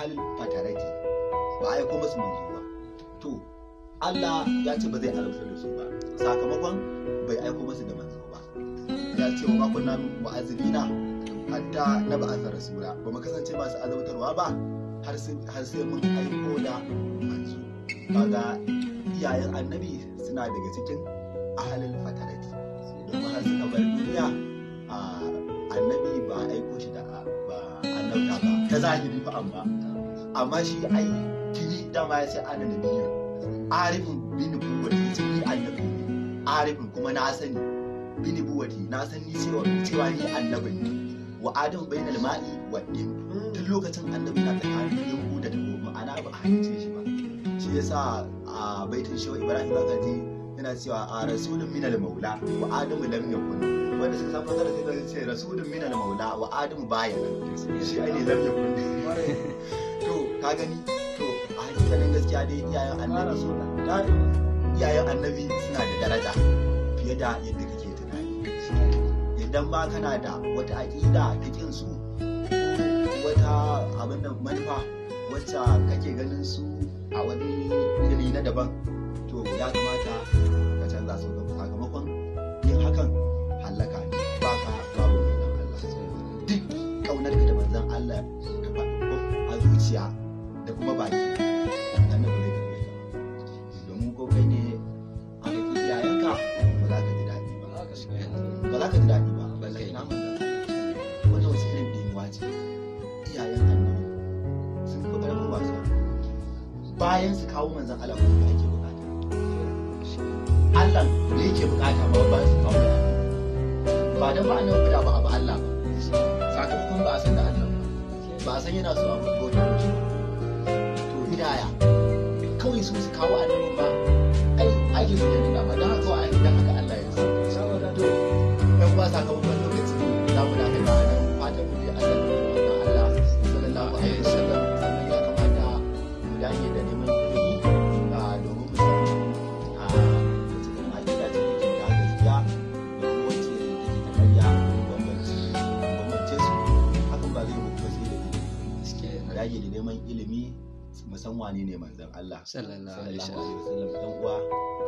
ahalul fatarati, ba a aiko musu manzo ba. To Allah ya ce ba zai azabtar da su ba sakamakon bai aiko musu da manzo ba. Ya ce wa ma kunna mu'azzibina hatta na ba'atha rasula, ba mu kasance masu azabtarwa ba har sai mun aiko da manzo. Kaga iyayen annabi suna daga cikin ahalul fatarati, domin har suka bar duniya annabi ba aiko shi da ba annabta ba ta zahiri fa, amma shi ai kini dama ya ce ana nabiyyu arifin bi nubuwati, ya ce ni annabi ne arifin kuma na sani bi nubuwati, na san ni cewa ni annabi ne. Wa adam bainal ma'i wa din, tun lokacin annabi na tsakanin yunku da tabo, ma'ana ba a halice shi ba. Shi yasa a baitin shehu Ibrahim zaka ji yana cewa a rasulun minal maula wa adamu lam yakun, wanda suka san fasara sai su ce rasulun minal maula wa adamu baya nan, shi ai ne lam yakun. To ka gani, to a hakikanin gaskiya dai iyayen annabi suna da daraja fiye da yadda kake tunani. Idan ma kana da wata aƙida ta kin su ko wata abin da manufa wacce kake ganin su a wani yanayi na daban, to ya kamata ka canza su ga sakamakon yin hakan hallaka ne, baka babu manzon Allah. Duk kaunar ka da manzon Allah ka faɗi a zuciya da kuma baki, annabi zai karbe ka. Domin ko kai ne aka ki iyayenka ba za ka ji daɗi ba, ba za ka ji daɗi ba. Balle na manzon Allah. Wannan wasu irin ɗimuwa ce. Iyayen annabi sun fi ƙarfin wasa. Bayan su kawo manzon Allah kuma ake bukata. Allah ne yake bukata ba bayan su kawo ba dan ba annabi da ba abu Allah ba. Sakamakon ba a san da Allah ba. Ba a san yana so a bauta mishi ba. To hidaya kawai su kawo annabi ba ai ake su kenan da ba dan haka ai dan haka Allah ya so. To ɗan uwa sakamakon lokaci za mu dakata a nan, fatan mu dai Allah ya Allah sallallahu alaihi wasallam. Sannan ya kamata mu dage da neman ilimi domin mu san a wace irin aƙida ce take ta gaskiya da kuma wacce take ta ƙarya, bambance su. Hakan ba zai mutu ba sai da ilimi. Mu dage da neman ilimi mu san wane ne manzon Allah sallallahu alaihi wasallam. Dan uwa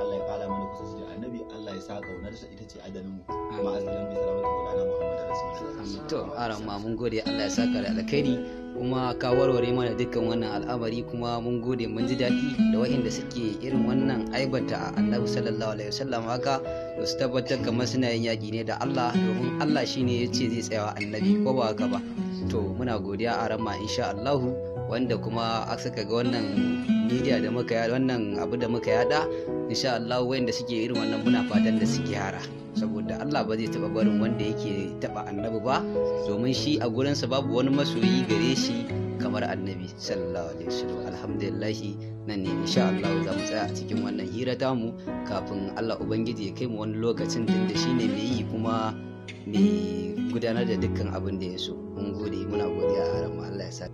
Allah ya kara mana kusanci da annabi, Allah ya sa kaunarsa ita ce ajalin mu. Ma asalan bi salamatu maulana Muhammad rasulullah. To aran ma mun gode, Allah ya saka da alkhairi, kuma ka warware mana dukkan wannan al'amari, kuma mun gode mun ji daɗi da waɗanda suke irin wannan aibata annabi sallallahu alaihi wasallam haka, to su tabbatar kamar suna yin yaƙi ne da Allah, domin Allah shine ya ce zai tsayawa annabi, ko ba haka ba. To muna godiya aran ma insha Allahu, wanda kuma suka ga wannan media da muka yada, wannan abu da muka yada, insha Allah wayanda suke irin wannan muna fatan da su gyara, saboda Allah ba zai taba barin wanda yake taba annabi ba, domin shi a gurinsa babu wani masoyi gare shi kamar annabi sallallahu alaihi wasallam. Alhamdulillah, nan ne insha Allah za mu tsaya a cikin wannan hira tamu kafin Allah ubangiji ya kai mu wani lokacin, tunda shine mai yi kuma mai gudanar da dukkan abin da ya so. Mun gode, muna godiya a ran Allah ya sa.